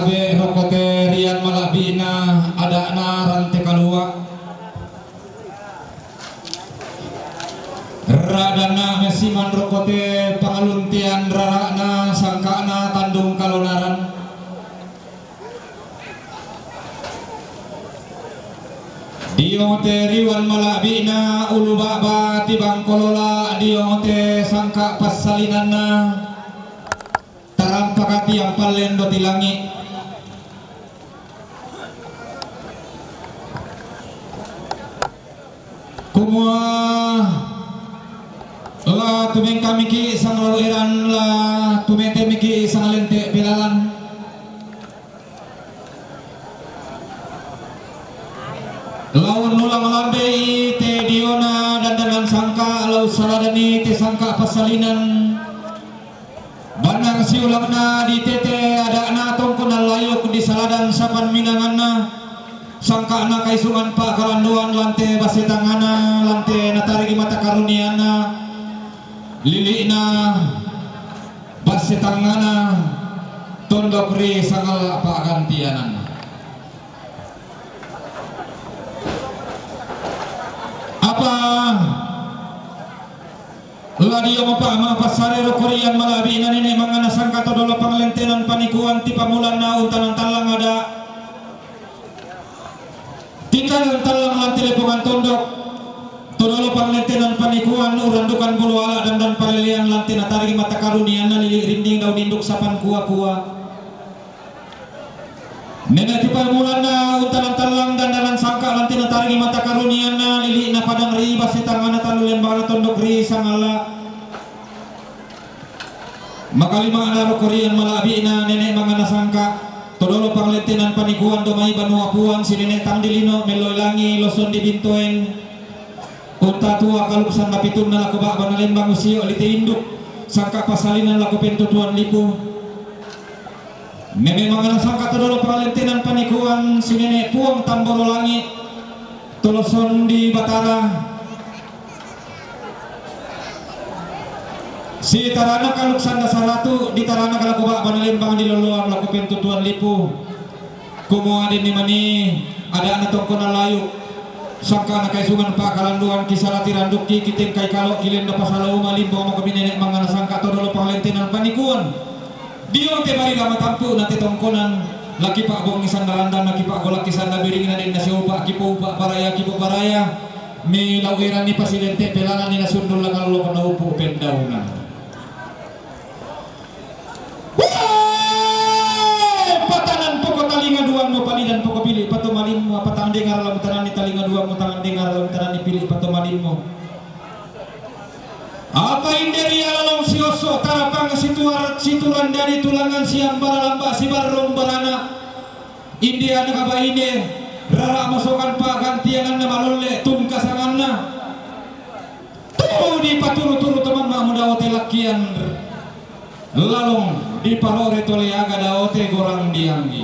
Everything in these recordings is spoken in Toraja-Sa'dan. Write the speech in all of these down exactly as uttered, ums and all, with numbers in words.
Be rokote rian mala'bi'na ada'na Rante Kalua'. Ra'danna messiman rokote pangaluntian rara'na sangka'na Tandung Kalonaran. Diote riwan mala'bi'na ulu ba'ba tibang kolola diote sangka' passalinanna. Tarampakati ampallendo ti langi'. Kumua la tumengkamiki' sanglau eran, la tumetemiki' sanglente' pelalan. Laun ulang lambe'i te diona dandanan sangka', lau saladani te sangka' passalinan. Bannang siulangna ditete ada'na tongkonan layuk di saladan sapan minanganna, sangka'na kaisungan pa'kalanduan lante basse tangngana, lante natarigi mata karunianna, lili'na basse tangngana, tondok ri sangalla' pa'gantiananna. Apa la dio mapa' ma'passare rokko rian mala'bi'na nene' mangngana sangka' to dolo panglentenan panikuan ti pamulanna untanan tallang ada'. Ti tanang tallang lante lepongan tondok. To dolo panglentenan panikuan urandukan bulu ala' dandan palelean lante natarigi mata karunianna lili' rinding daun induk sapan kua-kua. Nene' ti pamulanna untanan tallang dandanan sangka' lante natarigi mata karunianna lili'na padang ri basse tangngana tallu lembangna tondok ri sangalla'. Makalima'na rokko rian mala'bi'na nene' mangngana sangka'. To dolo panglentenan panikuan domai banua puang sinene' tang dilino melloi langi' loson dibintoen. Unta tua kaluksan napitunna lako ba'bana lembang usio' lite induk sangka' passalinan lako pentutuan lipu. Nene' mangngana sangka' to dolo pangalentenan panikuan sinene' puang tamboro langi' toloson di Batara. Sitarana kaluksan dasaratu ditarana kalako ba'bana lembang diloloan lako pentutuan lipu. Kumua denni mani ada'na tongkonan layuk. Sangka'na kaisungan pa'kalanduan kisala tirandukki kitengkai kalo' kilenda pasala uma limbong mako minene' mangngana sangka' to dolo pangalentenan panikuan. Dio te bariga matampu' na te tongkonan, laki pa'bongngi sanda randan, laki pa'golakki sanda biringna, denna siupa' kipoupa' baraya kipobaraya, milau eranni pasilente' pelananni nasundul langallo naupu' pendaunan. Wee! Patanan poko talinga duammu, palidan poko pili' patomalimmu, apa tang dengar la mutananni talinga duammu, tang dengar la mutananni pili' patomalimmu. Apa inde ri alalong siosso' tarapang situar-, situran dadi tulangan siambara lamba' sibarrung barana', inde anak baine rara' masokan pa'gantiananna malolle tungkasanganna. Tu dipaturu-turu to mamma' muda ote lakkian lalong diparore tole aga daote gorang dianggi.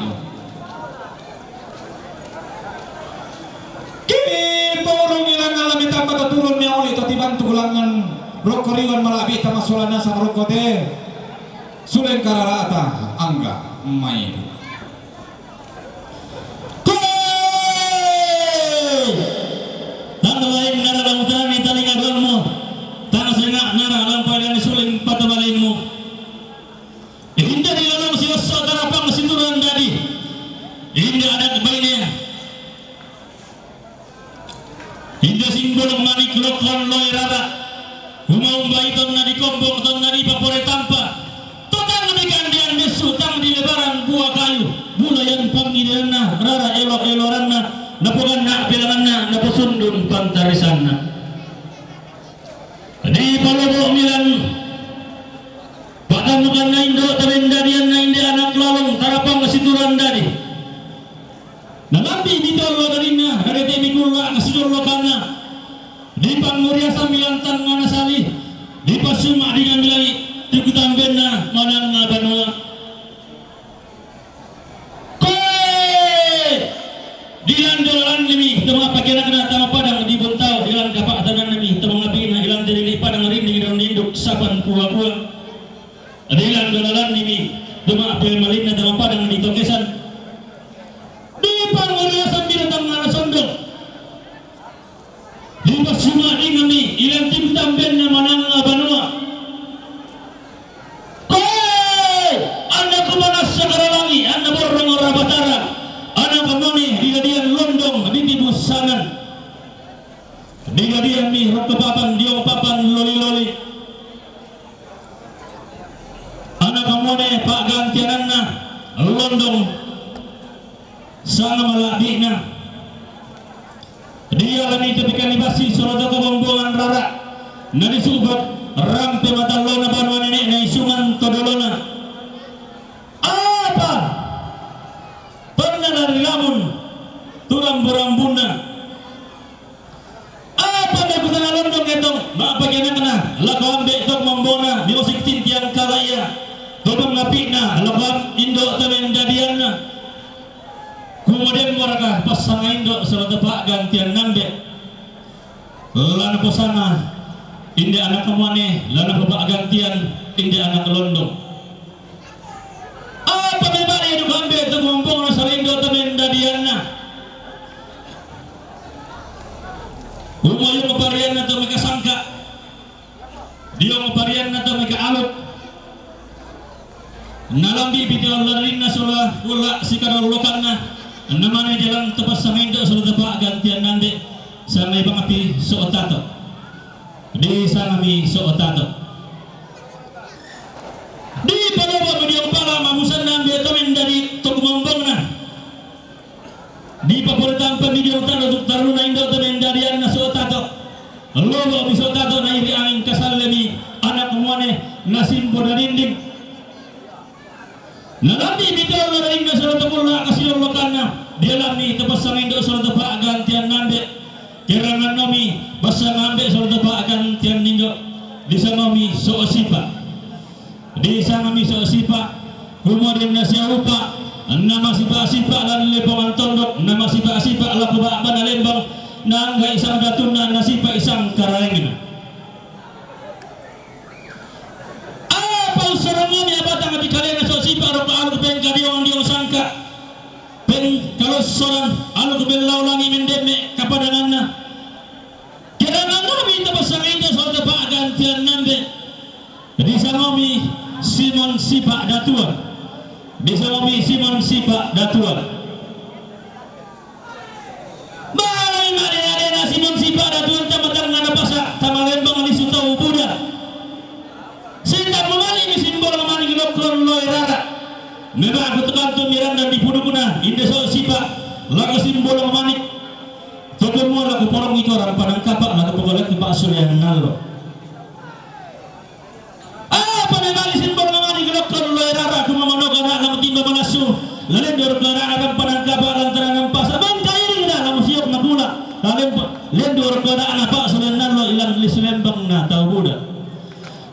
Kipaurungi langngan la mitamba to turun miauli to tibantu langngan rokko riwan mala'bi tamassola nasang rokko te suleng karara'ta angga mai. Koe! Tang lain nara la mutananni talinga duammu, tang senga' nara la mupailani suling patomalimmu. Inde ri lalong siosso' tarapang situran dadi, inde anak bainea. Inde simbolong manik lokkon loe rara', umaumbai tonna dikombong tonna dipapore tampa', to tang dikandean dessu' tang dilebaran bua kayu, bulayan pangideanna rara' elo'-eloranna, napoganna' pelanganna, naposundun pantarisanna. Dipalobo' milan pa'tammukanna indo' tamendadianna inde anak lalong tarapang situran dadi. Nalambi' mitollo dadinna, nadete mikulla' nasidollokanna. Dipangnguriasang milan tangngana sali, dipassumma' dingan milangi' tukutambenna manangnga banua. Koe! Dilandolannimi tama pakenakna tama padang di Buntao, dilan kapa'tanannimi tama ngapi'na ilan dirili padang rinding daun induk sapan kua-kua. Dilandolannimi tama pemalinna tama padang di Tongesan, Londong, sanga mala'bi'na. Diyalami topikani bassi soroto kabombongan rara, na disubat rampe matallona banua nene'na isungan to dolona. Apa tonna narilamun tu rambu-rambunna? Apa nakutana Londong e tong, ma'pake anakna lako ambe' to kabombongna, miusik tintiang kala ia, to pangapi'na lako am-, indo' to mendadianna. Kumua den moraka passanga indo' sola to pa'gantian ambe'? La naposanga inde anak muane, la napopa'gantian inde anak Londong. Apa mebali duk ambe' to kabombongna sola indo' to mendadianna? Kumua io maparianna to mekasangka, dio maparianna to mekaaluk. Nalambi' pito larinna sola kulla' sikadollokanna, namane jalan to passanga indo' sola to pa'gantian ambe', sanga ipangapi So'otato. Disangami So'otato. Dipalobami dio pala mamusanna ambe' to mendadi to kabombongna. Dipapole tampami dio tando tu tarruna indo' to mendadianna So'otato. Lobo'mi So'otato nairi anging kasallemi anak muane nasimbo dadinding. Nalambi' pito larinna sola to kulla' kasidollokanna, dialammi to passanga indo' sola to pa'gantian ambe'. Kerangannomi passanga ambe' sola to pa'gantian indo', disangaomi So'osipa. Disangami So'osipa, kumua den nasiaupa, namasipa-sipa lan lepongan tondok, namasipa-sipa lako ba'bana lembang, naangga'i sang datunna, nasipa'i sang karaengna. Apa ussorongngami abatang di kalena So'osipa rokko aluk pengkadiong-diong sangka, pengkalossoran, aluk bellau langi' mendemme' kapadanganna. Kerangannomi to passanga indo' sola to pa'gantian ambe'. Disangaomi Simon Sipa Datuan. Disangaomi Simon Sipa Datuan. Balai ma'dena-dena Simon Sipa Datuan tama tangngana pasa', tama lembang lisu tau buda. Sita mamali'mi Simbolangmanik rokko loe rara. Meba'ku to kantu miranda di pudukna, inde So'osipa, lako Simbolangmanik. To kumua lako porongi to rampanan kapa', lako pokolaki pa'sulean allo. Apa mebali Simbolangmanik rokko loe rara, kumua manoka ana'na mutimba manassu, la lendo rokko ana'na rampanan kapa' lantaran nampasa', bang kairingna la musiok nakula', la lempo-, lendo rokko ana'na pa'sulean allo ilang lisu lembangna tau buda.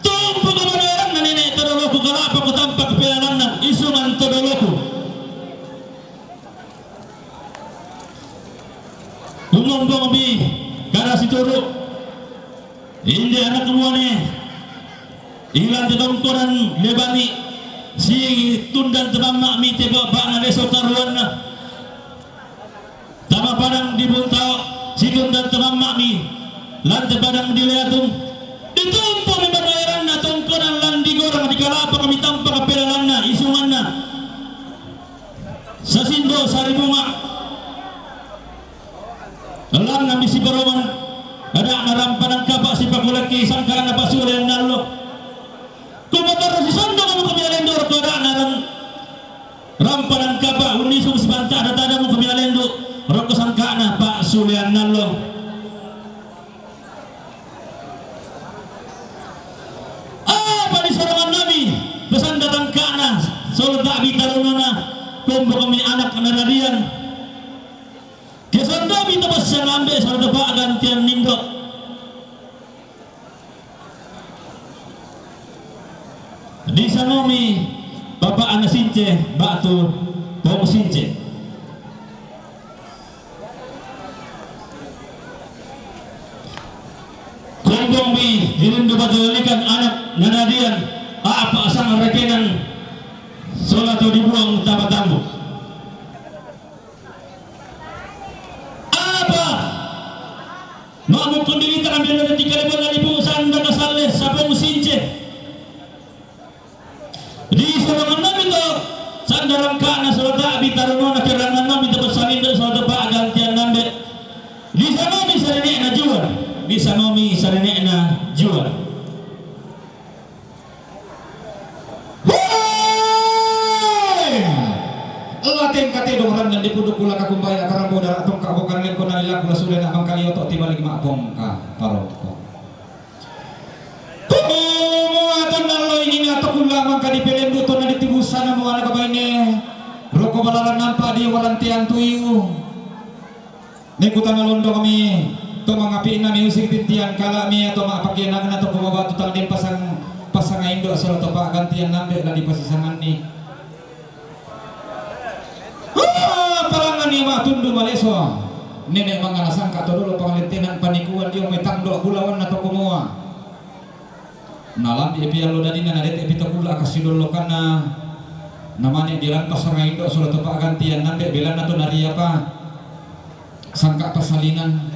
Tumpuko manoeranna nene' to doloku, kala'pako tampak pelalanna isungan to doloku. Kumombongmi kada situru', inde anak muane, ilan te tongkonan lebani, situndan te mamma'mi te ba'bana leso karuanna. Tama padang di Buntao, situndan te mamma'mi, lan te padang di Leatung. Ditumpu'mi manoeranna tongkonan lan digorang, dikala'pakmi tampak pelalanna isunganna. Sasindo Saribunga. Lannami siparoman, ada'na rampanan kapa' sipakulakki sangka'na pa'sulean allo. Kumotorro sisondong muko mialendo rokko ada'na ran-, rampanan kapa', unnisung sipanta' ada-ada muko mialendo rokko sangka'na pa'sulean allo. Apa disorongannami, pesanda tangka'na, sola ta'bi tarunana, kombokmi anak nadadian. Kesondomi to passanga ambe' sola to pa'gantian indo'. Disangaomi bapa'na Since ba'tu Pong Since. Kombongmi dirindu batolalikan anak nadadian, a'pa' sang rekenan sola to dibuang tama tambu. Apa? Ma'mukkun dirita ambil dari tiga ribu lima ribu sanda kasalle sapong Since. Disorongannami to sanda rangka'na sola ta'bi tarunana, kerangannami to passanga indo' sola to pa'gantian ambe'. Disangaomi sanene'na Juan. Disangaomi sanene'na Juan. Hei! Ella tengka tedong randan di puduk kula kakumbaya karambau dara tongka bukan lengko nalilaku la sule na mangkali oto tibaling ma'pong ka parompo. Kumua to nallo ini na to kula mangka di pelendu to na di tibusana mua na kabaine. Roko balaran nampa di warantean tuyu. Nekutana londong mi to mangapi'na mi usik tintian kala mi atau ma'pakianakna to kumabatu tang den pasang, pasanga indo asal to pa'gantian nambe la dipasisanganni. Ah, palangan ni ma'tundu maleso. Nene' mangana sangka to dolo pangalettenan panikuan dio metang do bulawanna to kumua. Nalambi' pi allo dadinna nadete' pi to kulla' kasidollokanna. Namane' dirampas sanga indo' solo to pa'gantian nambe' belanna to nariapa sangka' pasalinan.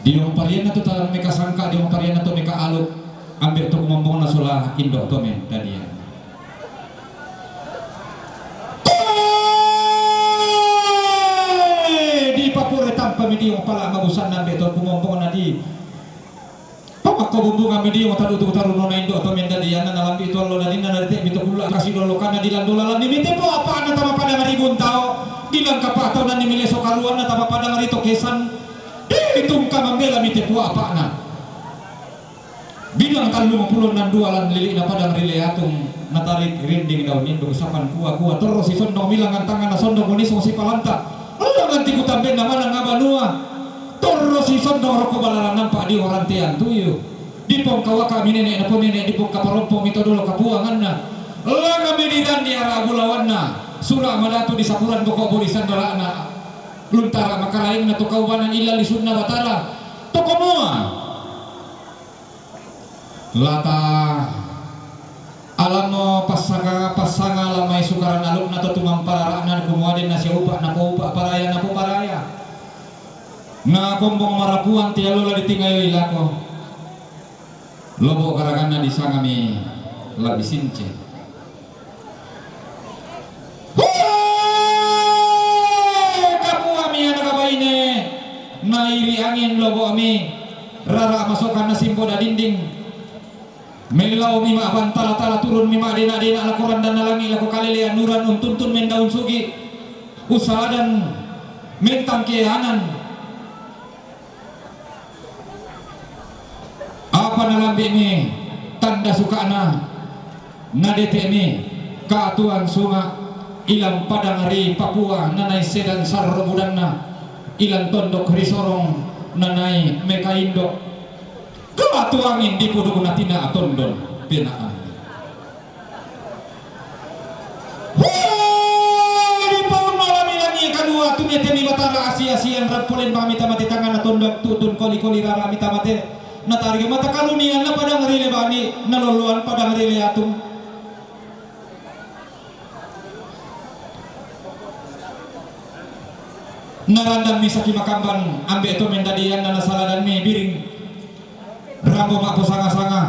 Diong parianna to talang meka sangka', diong parianna to meka aluk, ambe' to kumombongna sola indo' to men dadian. Di papure tampa mi diong pala' mabusanna ambe' to kumombongna di Pamakko bumbungan mi dio tadu tu tarunona indo' to mendadianna nalambi' tu allo dadinna nadete' mi to kulla' kasidollokanna dilan dolalanni mi tepo apa'na tama padang ri Buntao, dilan kapa'taunanni mi leso karuanna tama padang ri Tokesan. Ditungka mambela mi tepo apa'na. Bidang tallung pulo nan dua lan lili'na padang ri Leatung natarik rinding daun indung sapan kua-kua torro si sondong milangan tanganna sondong munisung si palanta. Ulangan tiku tambenna manang abanua. Torro si sondong roko balaran nampa' di orantean tuyu. Dipongkawaka' mi nene' napo nene' dipongkaparompo' mi to dolo kapuanganna. Langa mi di dandi ara' bulawanna. Sura' madatu di sapuran boko' boli sandara'na. Luntara' makaraengna to kaubanan illa lisunna Batara. To kumua. Lata Alammo passaka-, passanga la mai sukaran alukna to tumamparara'na kumua den nasiupa' napoupa' paraya napoparaya. Na kombong marapuan tiallo la ditingayoi lako. Lobo' garaganna disangami la disince. Hue! Kapuami ana' kabaine, nairi angin lobo'mi, rara' masokanna simbo dadinding. Mellaumi ma'bantala-tala turunmi ma'dena'-dena' lako randanna langi' lako kalelean uran untuntun mendaun sugi', usaladan mentang keanan. Apa nalambi'mi tanda suka'na, nadete'mi ka'atuan sunga' ilan padang ri Papua nanai sedan sarro budanna, ilan tondok ri Sorong nanai mekaindo'. Ka'atuangin di pudukna tina tondon pena'an. Hue! Dipaunno lami langi' kadua, tumetemi Batara asi-asian, rappo lembang mi tamate tanganna tondok, tutun koli-koli rara' mi tamate. Natariga mata karunianna padang ri Lebani, nalolloan padang ri Leatung. Narandan mi saki makamban, ambe' to mendadianna nasaladan mi biring. Rambo ma'posanga-sanga.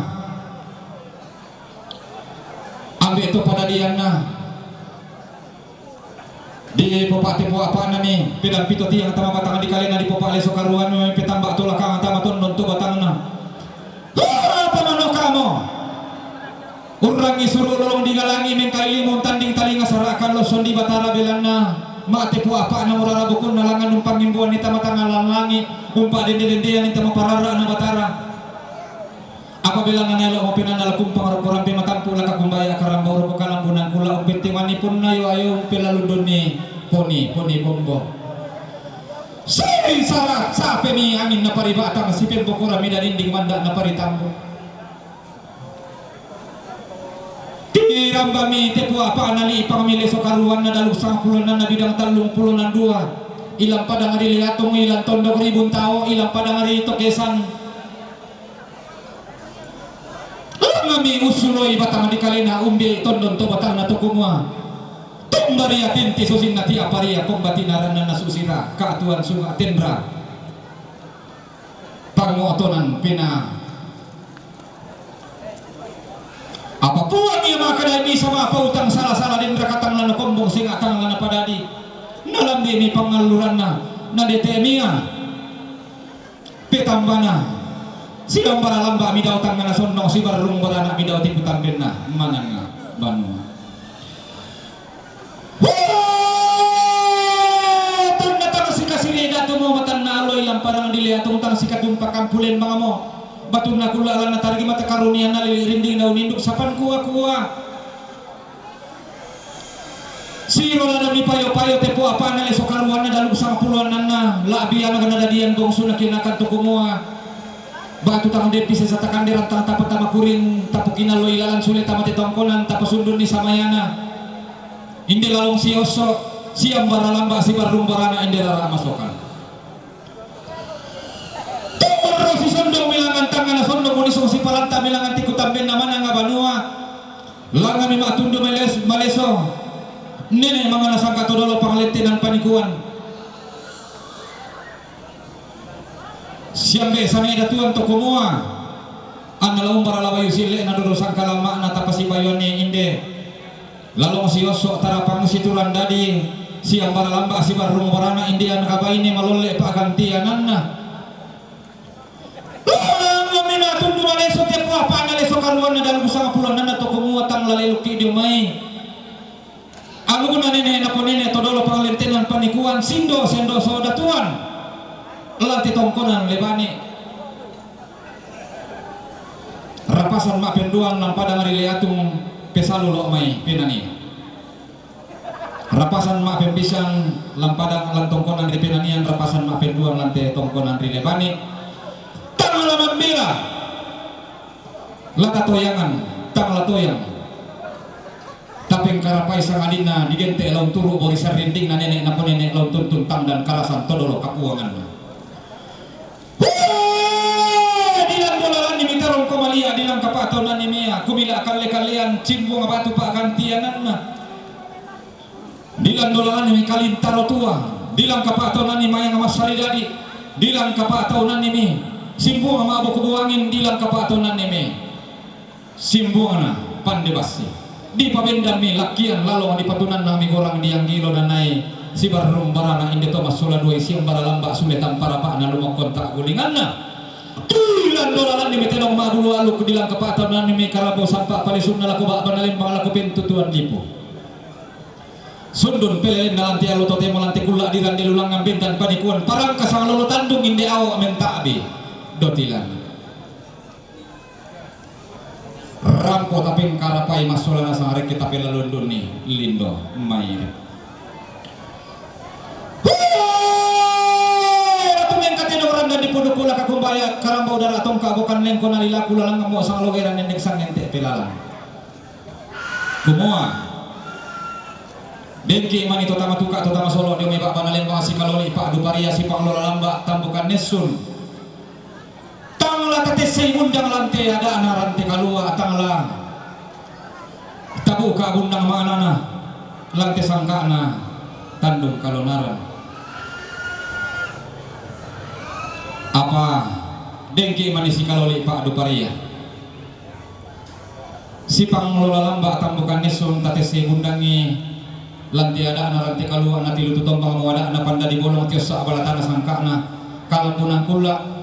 Ambe' to padadianna. Dipopa'te poapa'na mi, pedampito tiang tama batang di kalena dipopa'leso karuanna mi petamba to lakang tama tondon to batangna. Ha, pamanokamo. Urrangi suru' lolong di galangi mengkaili muntanding talinga sara'kan losson di Batara belanna. Ma'te poapa'na murara bukunna langan umpangimbuanni tama tangalan langi', umpa'dende-dendeanni tama parara'na Batara. Apabila nanaelo' mopinannal kumpang roko rampe matampu' laka kumbaya karambau roko kalambunan kula umpettiwanni punna ayo-ayo umpela lundunni poni-poni bombo. Sisara sapemi angin naparibatang sipembokorami dadinding manda' naparitambu. Tirambami tepo apa'na li'pangmi leso karuanna dalu sangpulo nanna bidang tallung pulo nan dua. Ilang padang ri Leatung, ilang tondok ri Buntao, ilang padang ri Tokesan. Langami ussuloi batang di kalena umbi tondon to batangna to kumua. Tumbaria tinti susinna ti aparia kombati naranna nasusira ka'tuan sunga' tenra. Pangotonan pina. Apa puang ia maka dai bisa mapa utang sala-sala denra katang lana kombong singa tang lana padadi. Nalambi mi pangalluranna, nadete mia. Petambana, sidong bara lamba' midau tangngana sonnong, sibarrung barana' midau tipu tambenna manangnga banua. Tang dile atung tang sikatum pakampulen mangamo. Batunna kulla' lanna tarigi mata karunianna lili' rinding daun induk sapan kua-kua. Siro lado mipayo-payo tepo apa'na leso karuanna dalu sangpulo annanna, la'bi ana' nadadian bongsuna kinakan to kumua. Batu tang depi sesa takanderan tang tapa tama kuring, tapu kinallo ilalan sule tama tetongkonan, tapa sundunni samayana. Inde lalong siosso', siambara lamba' sibarrung barana inde rara masokan. Tu'u ro sisondong milangan tangngana sondong unisung sipalanta milangan tiku tambenna mananga banua. Langami ma'tundu males-, maleso. Nene' mangana sangka todolo panglettenan panikuan. Siambe sange datuan to kumua. Anna la umbara la bayu sille'na dodo sangka lamma'na tapasibayuanni inde. Lalong siosso' tarapang siturang dadi, siambara lamba' sibarrung barana indian kabaine malolle pa'gantiananna. Lammi natundu maleso tepo apa'na leso karuanna dalu sangpulo annanna to kumua tang lalelukki dio mai. Alukna nene' naponene' todolo panglentenan panikuan sindo sendo sodatuan. Lante tongkonan lebani. Rapasan ma'penduan lampadang ri leatung pesalu lo' mai penani. Rapasan ma'pembisan lampadang lan tongkonan ri penanian, rapasan ma'penduan lante tongkonan ri lebani. Tang la mambela. La tatoyangan, tang la toyang. Tapengkarapai sangadinna digente' laun turu' bori sarrindingna nene' naponene' laun tuntun tang dan karasan todolo kapuanganna. Hee! Dilan dolalannimi tarongko malia, dilan kapa'taunannimi ia, kumila kalle-kallean, cimbuang batu pa'gantiananna. Dilan dolalannimi kalintaro tua, dilan kapa'taunanni mayang massari dadi, dilan kapa'taunannimi simbuang ma'buku buangin, dilan kapa'taunannimi. Simbuangna pande bassi. Dipabendammi lakkian lalong dipatunannangmi gorang dianggilo nanai sibarrung barana inde to massola duai siambara lamba' sule tampa rapa'na lumokkon ta'gulinganna. Dilan dolalannimi tenong ma'bulu aluk, dilan kapa'taunannimi karabau sampa' palisunna lako ba'bana lembang lako pentutuan lipu. Sundun pelelenna lante allo totemo lante kulla' dirande lulangngan bendan panikuan parangka sanglolo tandung inde ao' menta'bi. Dotilan. Rampo tapengkarapai massola nasang rekke tapelalundunni lindo mai. Hee! Ratu mengkateno randa di pudukku laka kumbaya karambau dara tongka bokan lengko nalilaku lalangammo sanglogeran nendek sangente pelalang. Kumua. Dengki mani to tama tuka to tama solo dio mai ba'bana lembang sikaloli pa'du paria sipanglola lamba' tambukan nessun. Tang la tatessei bundang lante ada'na rante kalua, tang la tabuka bundang ma'nana lante sangka'na tandung kalonaran. Apa dengki mani sikaloli pa'du paria. Sipanglola lamba' tambukan nessun tatessei bundangi lante ada'na rante kalua natilu tu tombang mo ada'na pandadi bolong tiossa balatana sangka'na kalambunan kulla'.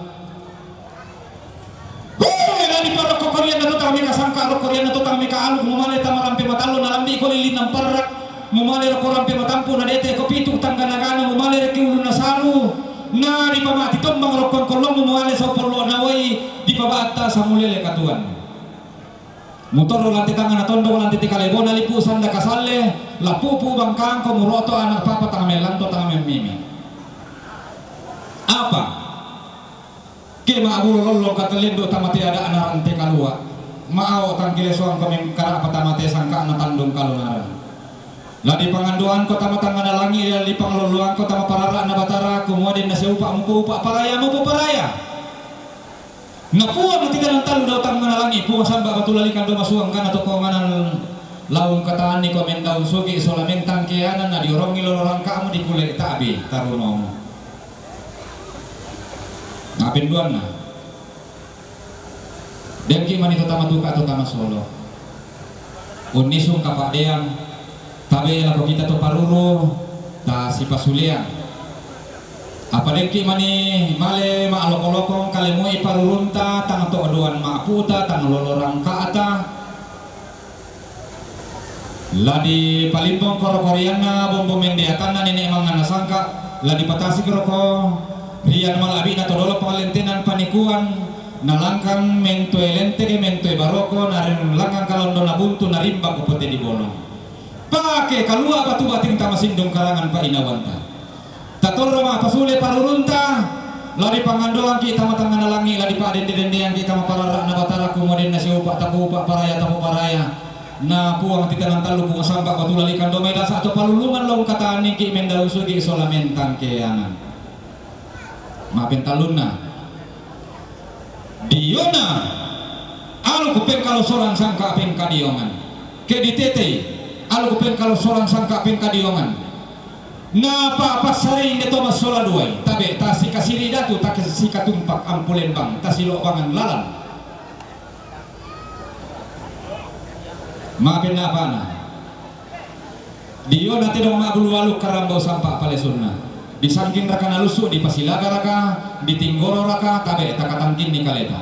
Hee, nadiparokko korianna to tang mika sangka' rokko rianna to tang mika aluk mumale tama rampe matallo nalambi'ko lillinna parrak mumale rokko rampe matampu' nadete'ko pitu tangga nagana mumale rekki ulunna salu nadipamati tombang rokko angkollommu mumale saupollo nawai dipaba'atta samulele katuan. Mutorro lante tangngana tondok lante tikalebona lipu sanda kasalle, lappu'pu bangkangko muroto ana' papa tang mellanto tang memmimi. Apa? Ke ma'bulo lollong katellendo tamate ada'na rante kalua. Ma'ao tang kilesoangko mengkara'pa tamate sangka'na tandung kalonaran. La dipangandoangko tama tangngana langi', la dipanglolloangko tama parara'na Batara, kumua denna siupa' mupoupa' paraya, mupoparaya. Na puang tiga nan talu dautang manalangi puang samba batu lalikan do masuang kana to konganan laung katanni ko mendaun sugi sola mentang keanan na diorongi lolo rangkamu di kule tabi tarunomu. Na penduanna. Dengki mani to tama tuka to tama solo. Unnisung kapa'deang, tabe lako kita to paruru, ta sipasuleang. Apa dengki mani male ma'loko-lokong kalemui parurunta, tang to'doan ma'puta, tang lolo rangka'ta. La dipalimbong koro-korianna bombo mendeatanna nene' mangana sangka, la dipatasi roko Rian mala'bi'na to dolo pangallentenan panikuan, nalangkang mentoe lentege mentoe baroko, narilangkang kalondo nabuntu, narimbako pote di bolong. Pake kalua batu bating tamasindung karangan pa'inawanta. Tatorro ma'pasule parurunta, la dipangandoangki tama tangngana langi', la dipa'dende-dendeangki tama parara'na Batara, kumodenna siupa' takupa', paraya tapoparaya. Na Puang titanan tallu, Puang samba' batu lalikan, domai dasa' to palulungan, la ungkatanniki mendaun sugi' sola mentang keanan. Ma'pentallunna. Diona, alu kupengkalo solang sangka' pengkadiongan. Ke ditetei, alu kupengkalo solang sangka' pengkadiongan. Napa'passarei inde to massola duai, tabe' tasikasiri' datu, tasikatumpak ampu lembang, tasilo'bangan lalan. Ma'pennapa'na. Diona tedong ma'bulu-balu karambau sampa' palesunna. Disangkinraka nalussu, dipasilagaraka, ditinggororaka, tabe' takatangkinni kaleta.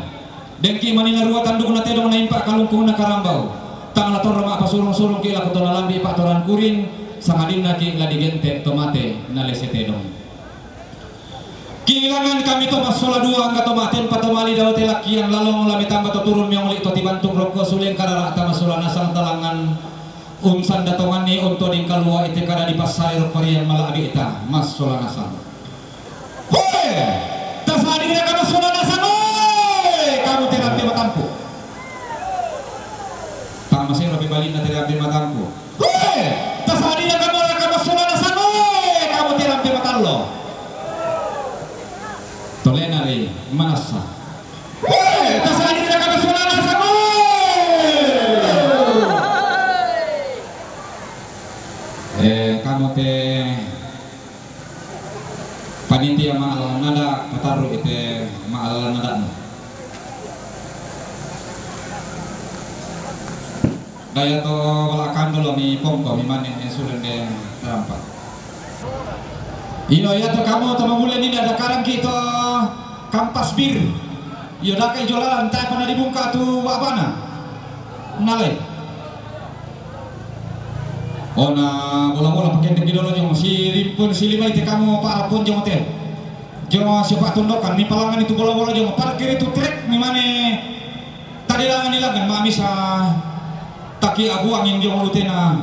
Dengki mani narua tandukna tedong naimpa' kalungkungna karambau. Tang natorro ma'pasurung-surungki lako to nalambi' pa'toran kurin, sangadinnaki' la digente' to mate nalese tedong. Kilangan kami to massola dua, angga to ma'tempa to mali dao te lakkian lalong, la metamba to turun meongli' to tibantu' rokko suleng karara'ta massola nasang talangngan unsanda tonganni untu' dingkalua'i te kada dipassai rokko rian mala'bi'ta massola nasang. Hoe! Tasadingnga ka massola nasang, oe! Kamu te rampe matampu'. Tang masero pe balinna te rampe matampu'. Hoe! Tasadingnga ka massola nasang, oe! Kamu te rampe matallo. Tolena ri manassa. Hoe! Tasadingnga ka massola nasang, oe! Eh, kamu te Panitia ma'al nada', patarru'i te ma'al nada'mu. Daya to bala kandolo mi pongko mi mane ne sulen de tarampa. Ino iya to kamu to mamulle ni dadakarangki to kampas bir. Iyo daka ijo lalan tae' pana dibungka tu ba'bana. Nalai. Ona bola-bola pakendek di dolo jong si rimpun si lima ite kamu para pun jong te. Jong si patundokan ni palangan itu bola-bola jong parkir itu trek ni mane tadi langan ni langan mami sa taki abuangin jong lutena.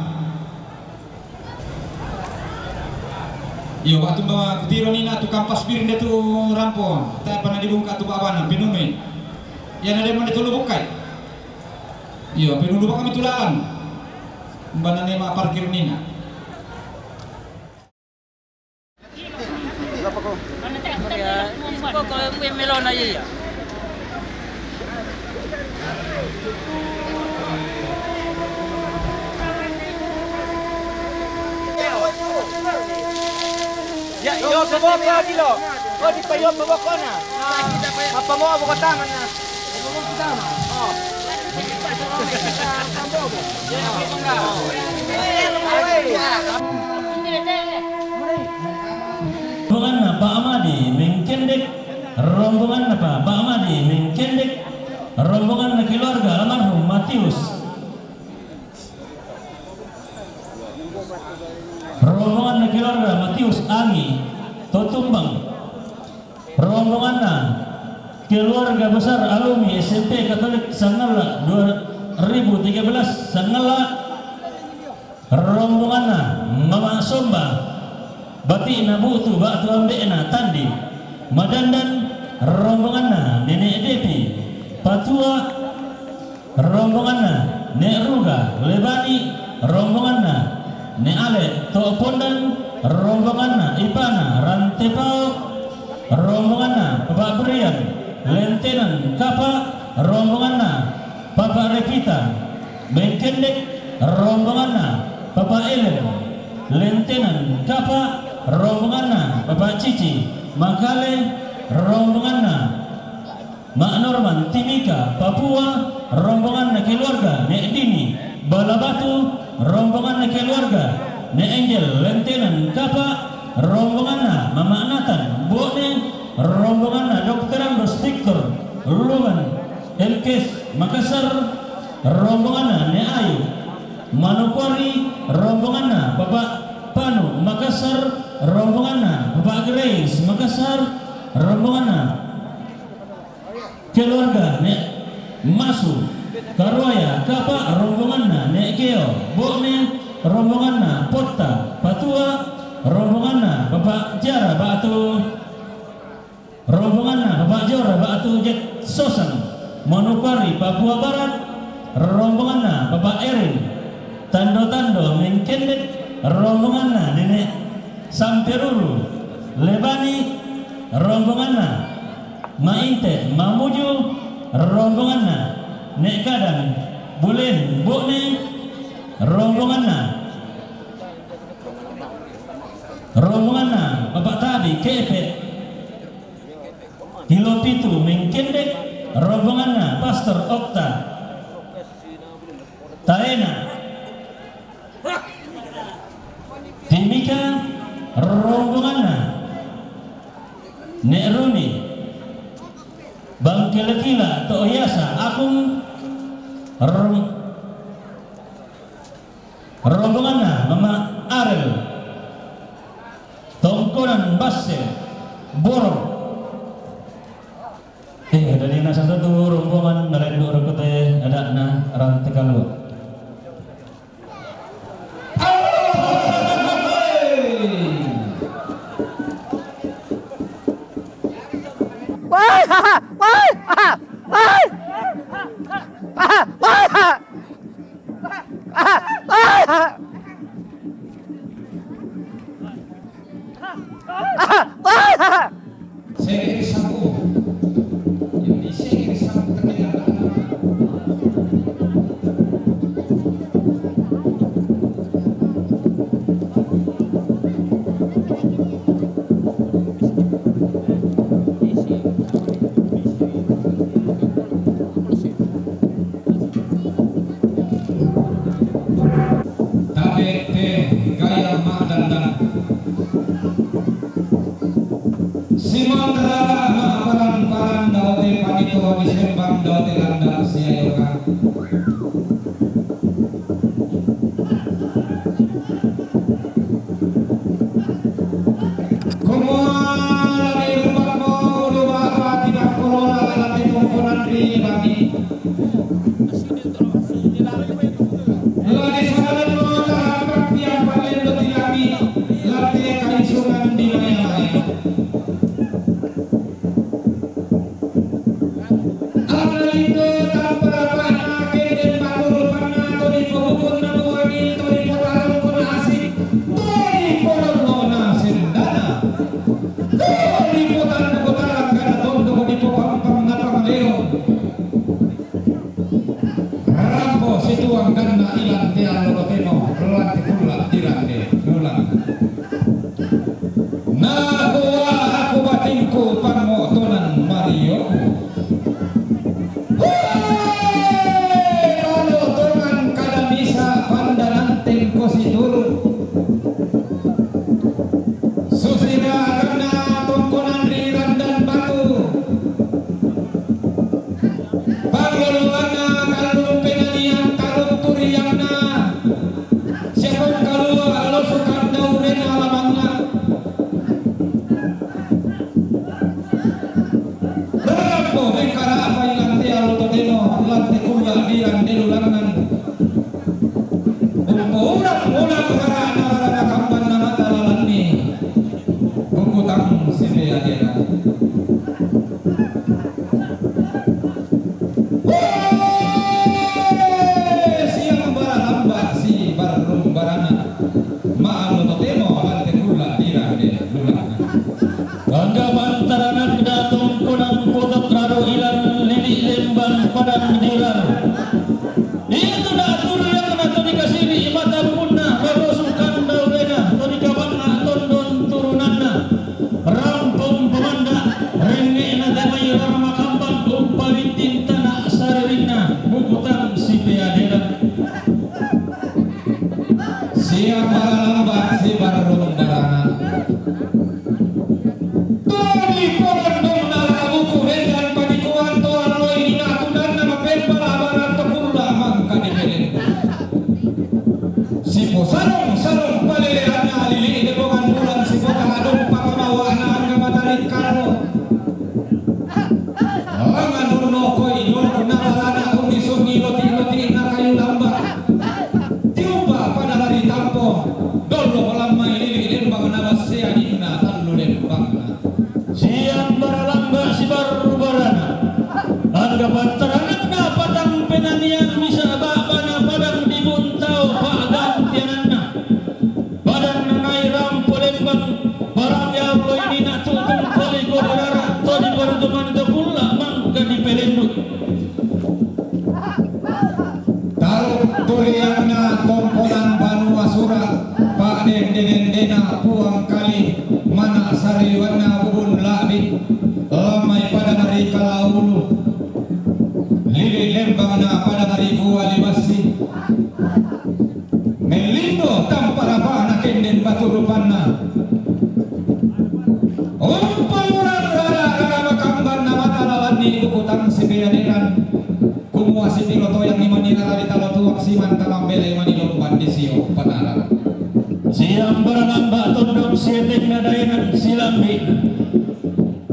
Iyo, batu mba kutiro ni na tu kampas bir nde tu rampo, tae' pana dibungka tu ba'bana, penunui. Iya na de mande tu lubukai. Iyo, penunu baka mi tu lalan. Mbana ne ma parkir ni na. Iya, isi poko mbe melona iya. Ya, iyo, paboko dilo. Oh, di payo paboko na. Apa mo aboko tama na? Oh. Rombonganna Pak Madi Mengkendek, rombonganna Pak, Pak Madi Mengkendek, rombonganna keluarga almarhum Matius. Rombonganna keluarga Matius Angi, Totumbang. Rombonganna keluarga besar alumni S M P Katolik Sangalla dua ribu tiga belas Sangalla. Rombonganna Mama Somba, bati'na Bu'tu ba'tu ambe'na Tandi, Madandan, rombonganna Nene' Depi, Patua, rombonganna Ne' Ruga, Lebani, rombonganna Ne' Ale, To' Pondan, rombonganna ipana Rantepao, rombonganna Bapak Brian, Lentenan Kapa, rombonganna Bapak Revita, Mengkendek, rombonganna Bapak Elen, Lentenan Kapa, rombonganna Bapak Cici, Makale, rombonganna Mak Norman, Timika, Papua, rombonganna keluarga Ne' Dini, Balabatu, rombonganna keluarga Ne' Angel, Lentenan Kapa, rombonganna Mama Nathan, Bo'ne, rombonganna Dokter Ambrose Victor, Lungan, Elkes, Makassar, rombonganna Ne' Ayu, Manokwari, rombonganna Bapak Panu, Makassar, rombonganna Bapak Grace, Makassar, Rombonganna keluarga ne' Masu, Karuaya, Kapa', rombonganna ne' Geo, Bo'ne, rombonganna Potta, Patua, rombonganna Bapa' Jara ba'tu, rombonganna Bapa' Jora ba'tu Jet Sosang, Manokwari, Papua Barat, rombonganna Bapa' Erin, Tando-tando Mengkendek, rombonganna Nene' Samperuru, Lebani, rombonganna Mainte Mamuju, rombonganna Ne' Kadang Bulen Bo'ne, rombonganna, rombonganna Bapa' Tabi Kepe, Hilo Pitu Mengkendek, rombonganna Pastor Okta Taena, Timika, rombonganna Ne' Runi, Bang Kila-kila to Yasa Akung, rom-, rombonganna Mama Arel, Tongkonan Basse, Borong. Eh, dari nasa satu rombongan nalendu rekute ada'na Rante Kalua. Wai, ha, ha, wai, ha, ha, wai. Ha, ha, wai, ha. Ha, ha, wai, ha. Segeri sabu. Yang di segeri sabu terkena. Tabe' te gaya ma'dandan. Na puang kali, mana sariwanna bubun la'bi, lamai padang ri Kalaulu, lili lembangna padang ri Buali Bassi, mellindo tampa rapana kenden batu rupanna. Umpulurang rara, rara makambanna mata lalanni buku tang sipeaderan. Kumua sitiro toyangngi mani rara ri talo tuak simanta mambelai mani lomban disio panarang. Siambara lamba tondok sietengna daenang silambi.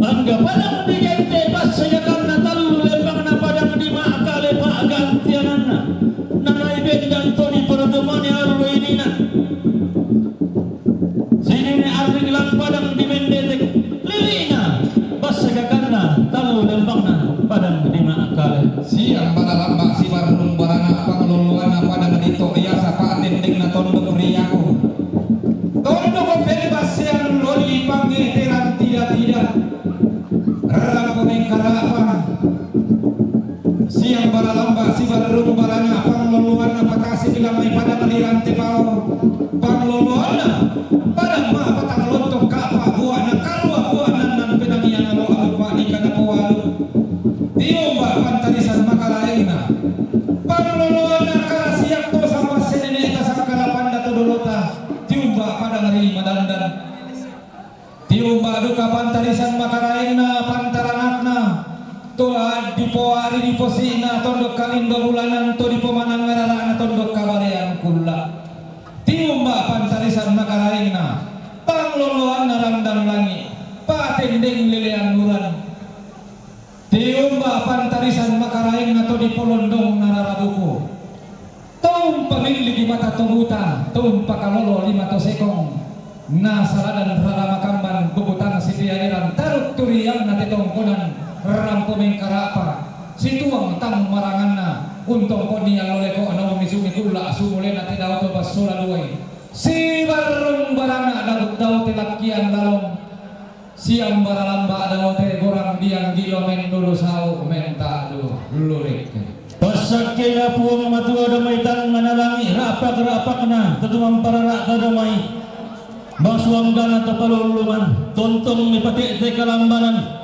Angga padang digente passajakanna tallu lembangna padang di Makale pa'gantiananna. Nanai bendan to di pertemuan arwinina. Sinine arri lang padang di Mendeteng, lilina, passagakanna, tallu lembangna, padang di Makale. Siambara lamba sibarrung barana pangloloanna padang rito iasa pa'tendengna tondok riaku. Tondok pembasean loli pangeteran tidak-tidak. Rampo mengkarapa. Siambara lamba sibarrung barana pangloloanna patasi kilamai padang ri Rantepao. Pangloloanna padang ma patang lontong kapa buana karua buana nan penangian alo alupa nikana poalu. Tiumba pantarisan makaraengna. Pangloloanna karasiak to sama senene kasangkala panda to dolota. Tiumba padang ri Madandan. Tiumba duka pantarisan makaraengna, pantaranakna, to dipoari diposi'na tondok kalindo bulanan to dipomanang rara'na tondok kabarean kulla. Tiumba pantarisan makaraengna, pangloloanna randang langi, patendeng lelean uran. Tiumba pantarisan makaraengna to dipolondongna rara buku. To umpamilli di mata to buta, to umpakalolo lima to sekong. Nasaladan rara makamban bubutang sipiaderan taruk turiangna tetongkonan rampo mengkarapa. Situang tang maranganna untongkonni allo leko naumi sumi kulla sumulena te dao to bassola duai. Sibarrung barana daud dao te lakkian lalong. Siambara lamba dao te gorang diang gilo mendulu sau mentadu lurik. Passakkena Puang Matua damai tangngana langi rapak-rapakna tetumamparara kadamai. Basuanggana tapalulungan tontong mipatete kalambanan.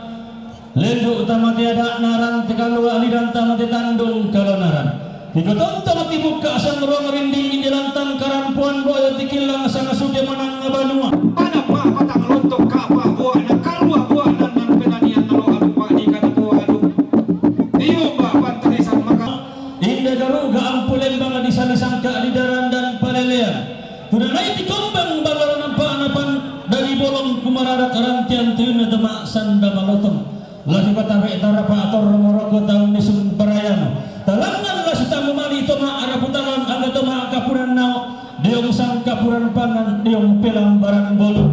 Lendu tamate ada'na rante kalua lidan tamate tandung kalonaran. Iko tontong tibukka sanruang rinding inde lantang karampuan boyo tikillang sanga sude manang banua. Pada pa patang lontong kapa buana karua buana nan penanian nalo alupa di kana buadu. Tiumba pantarisan maka. Inde garuga ampu lembang di sani sangka di daran dan palelean. Tunanai tikombang balar nampa napan dari bolong kumararak rantian tuna demak sanda malotong. Lagi patabe tarapa ator moroko taun di sumparayang. Talangan la sitamu mali toma arapu talang aga toma kapuran nao. Diong sang kapuran pangan diong pelambaran bolu.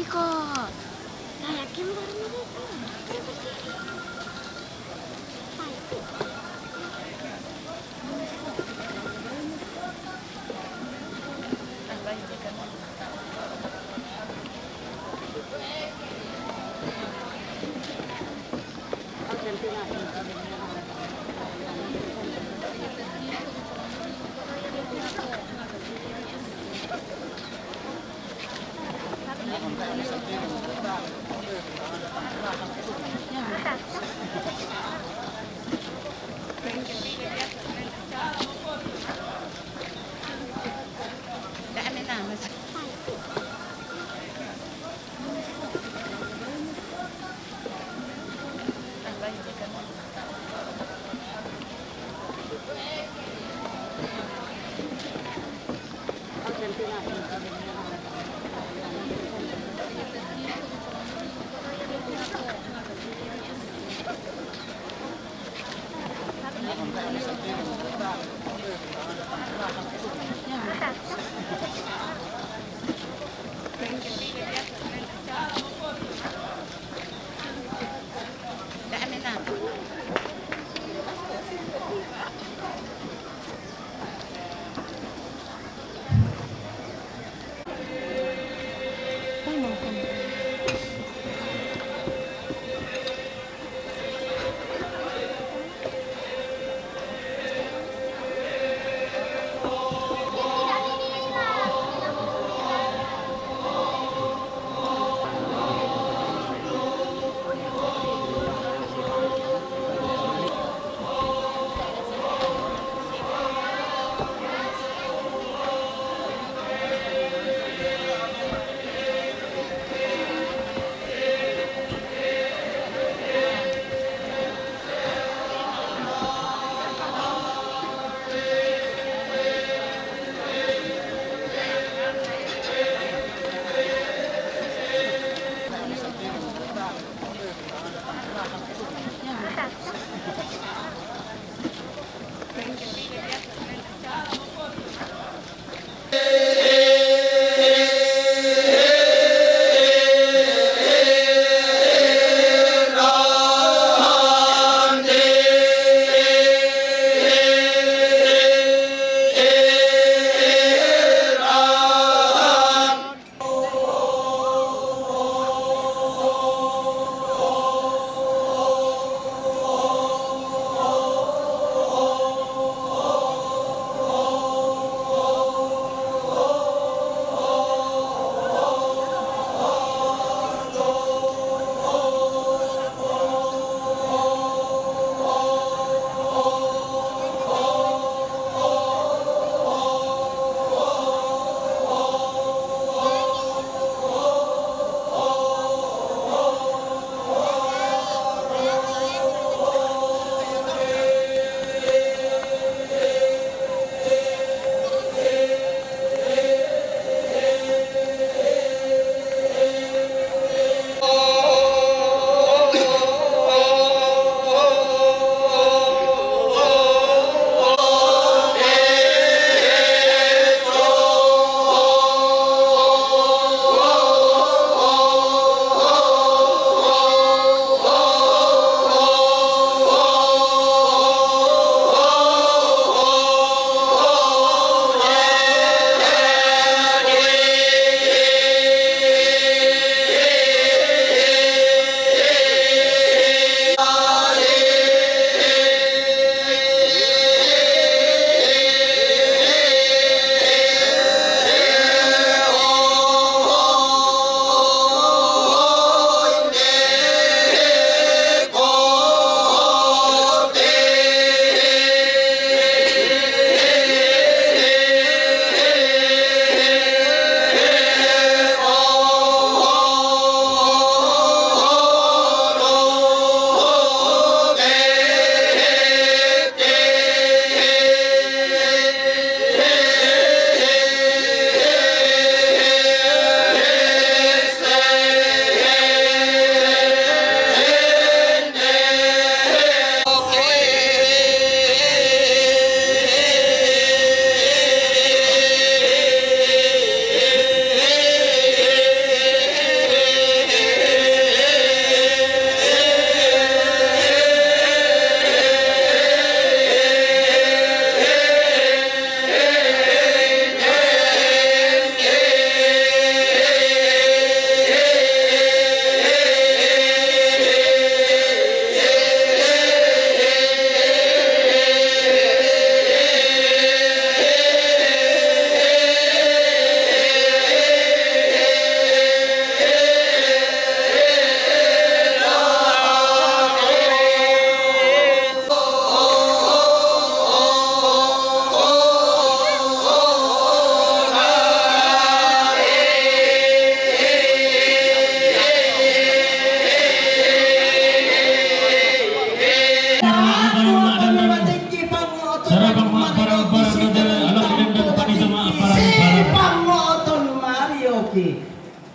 Kok, kayak game baru ini.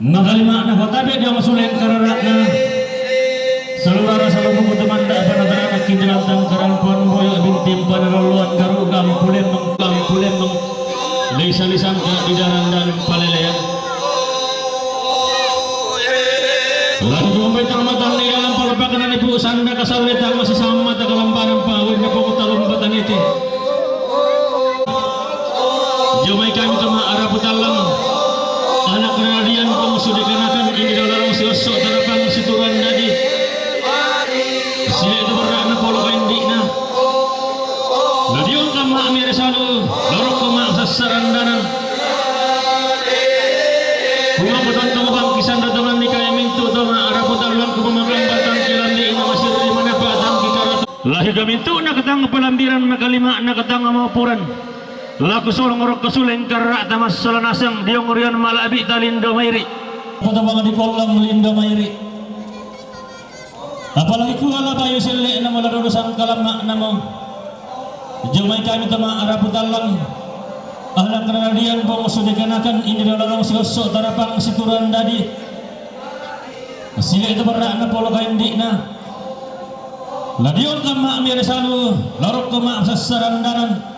Makalima'na kotabe' diyong suleng karara'na. Salurara salumu kutumanda' panataranakki tinantang karampuan boyo' binti panaloloan garu' gampulemmeng gampulemmeng. Lisa-lisangka di daran-daran palelean. Lalu tumbai tang matan di dalam palpakan ibu sanda kasalletang masasama mata kalampanan pawin na pangutalumpatan iti. Jomai kami tama arapu tallang. Anak radian pangsude kanakan ini dalam si osso tarapang si turan dadi. Sile itu berra'na polo kaindi'na. Nadiong kama' mere salu, lorok kama' sassarandanan. Kuma kutonto bangkisan datangan ni kaya mintu tama arapu tallang kuma makambatang kilandi'na masirri manapatang kikaratu. Lahi kamintu'na katang palambiran makalima na katang amaupuran. Laku solong rokko suleng karra'ta massala nasang diyong rian mala'bi talindo mairi'. Potabang di kollang lindo mairi'. Apalagi kuala bayu selle'na mala dodo sangkalamma'namo. Jomai kami tama arapu tallang. Anak radian pong sude kanakan ini dalam si osso tarapang si turan dadi. Sile itu berra'na polo kaindi'na. Ladiong kama' mere salu, lorok kama' sassarandanan.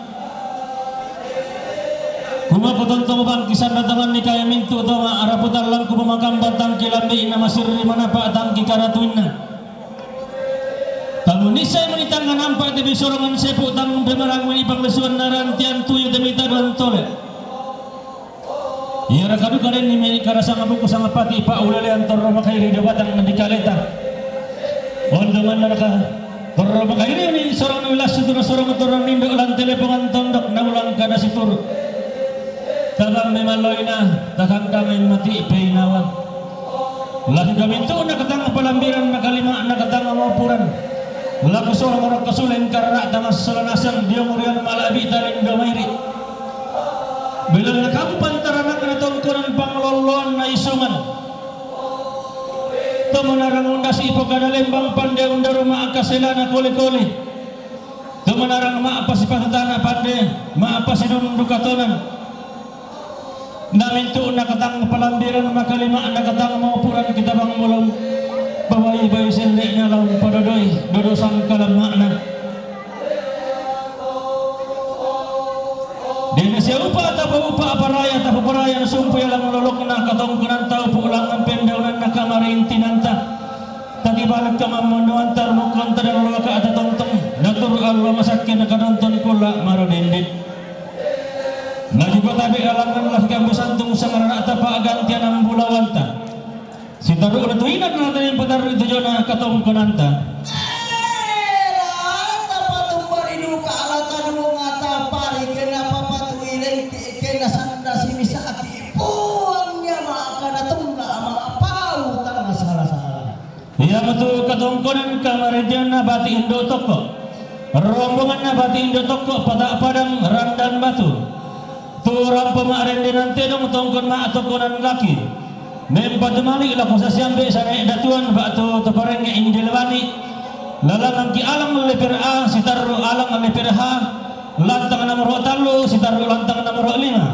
Kuma kutonto bangkisan datangan ni kaya mintu tama arapu tallang kuma makambatang kilandi'na masirri manapatang kikaratuinna. Tamu nisai manitang nampa' te bisorongan sepu tanggung pemarang mani panglesuan narantian tuyu te mita doan tole. Iyara kaduka denni meni karasanga buku sanga pati pa'ulelean torro makairi dio batang di kaleta. Ondongan naraka torro makairi ni sorong ni wilas sutuna sorong torro nindo lan telepongan tondok na ulang kada situr. Tabang memaloina takangkangan mati peinawan. Lahi kamintu na katang palambiran na kalima na katang amaupuran. Laku sorong rokko suleng karra'ta massala nasang diyong rian mala'bi talindo mairi'. Belanna kamu pantaranakna tongkonan panglolloan na isungan. Tomanarang undasi pokada lembang pande undaru ma'kaselana kole-kole. Tomanarang ma'pasipatatana pande ma'pasidundu katonan. Namintu na katang palambiran makalima na katang maupuran kita bang mulung. Babai-bai selle'na laung padodoi dodo sangkalamma'na. Dena siya upa' tapaupa' paraya tapaparaya sumpu iya lang lolokna katongkonan tau pu'langan pendaunanna kamarintinanta. Tatibalek kamammondoanta rumukkonta dalloaka tatontong. Natur allo masakke nakadonton kulla' marodindin. Najuko tabe' alangan lah gambusantung sangarana tapa'gantian ambulawanta. Sitaru'na tu inan na tanimpatarru' tu jona katongkonanta. Ela, tapatumbari duka ala tadunga tapari kena papatui lengki kena sanda simisaki puangnya maka natungga ma'pau tanga sala-sala. Iyamotu katongkonan kamarendianna bati indo tokko'. Rombonganna bati indo tokko' pata' padang randan batu. Tu rampo ma'rendenan tedong tongkon ma'tokonan laki. Mempatu mali' lako sasiambe' sane' datuan ba'tu to parengnge' indel bani. Lalangangki alang leper A sitarru' alang leper H. Lantang nomoro' tallu sitarru' lantang nomoro' lima.